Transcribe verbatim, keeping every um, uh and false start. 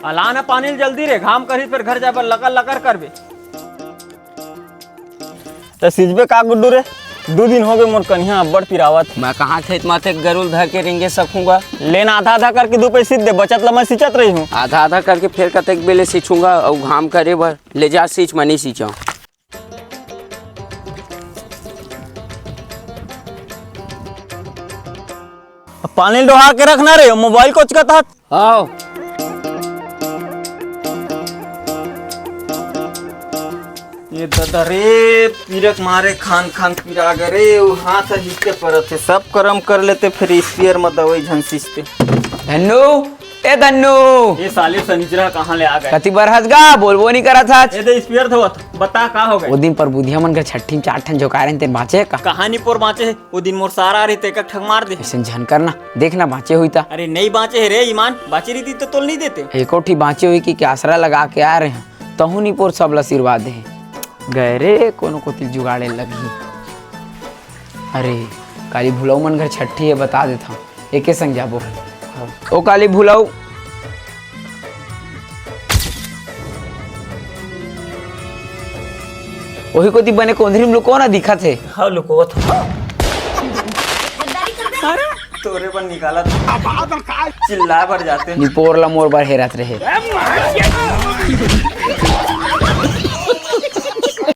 अला ना पानी ल जल्दी रे, घाम करही फेर घर जाए बर लकर लकर करबे। त सिंचबे का गुड्डू रे? दू दिन होगे मोर कनिहा अब्बड़ पिरावत। मैं कहाँ खेत माथे गरुल धर के रेंगे सकूंगा? लेन आधा आधा करके दू पैसे दे, बचत ल मैं सिंचत रही हूँ। आधा आधा करके फेर कतेक बेले सिंचूंगा, अउ घाम करे बर ले जा सिंच, मैं नहीं सिंचाऊं। पानी डोहा के रखना रे, मोबाइल कोचकत हस। आओ। ये ददा रे, पीरक मारे खान खान पीरा गे रे, उ हाथ हिचके परत हे, सब करम कर लेते, फिर स्पेयर म दवाई झन सिंचते। धन्नू, ए धन्नू। ये साले सनिचरा कहाँ ले आ गए? कति बर हस गा, बोलबो नहीं करत हस। ये दे स्पेयर धोवत, बता का हो गए? वो दिन पर बुधिया मन के छट्ठी में चार ठन झोंकाए रहिन, तेन बाँचे हे का? कहानी पोर बाँचे हे, वो दिन मोर सारा रही ते एक ठक मार दे। अइसन झन करना, देखना बाँचे होही ता। अरे नहीं बाँचे हे रे ईमान, बाँचे रहिती तो तोल नहीं देते। एको ठी बाँचे होही कि, कि आसरा लगा के आए रहे, तहूँ निपोर सबला आशीर्वाद दे। गए रे, कोनो कोती जुगाड़े लगही। अरे, काली भुलऊ मन घर छट्ठी हे, बता देथव, एके संग जाबो। ओ काली भुलऊ, ओही कोती बने कोंधरी में लुको ना दिखत हे। हाँ, लुकोवत हूँ। तोरे बर निकालत हूँ। चिल्ला बर जाते। निपोर ला मोर बर हेरत रहे।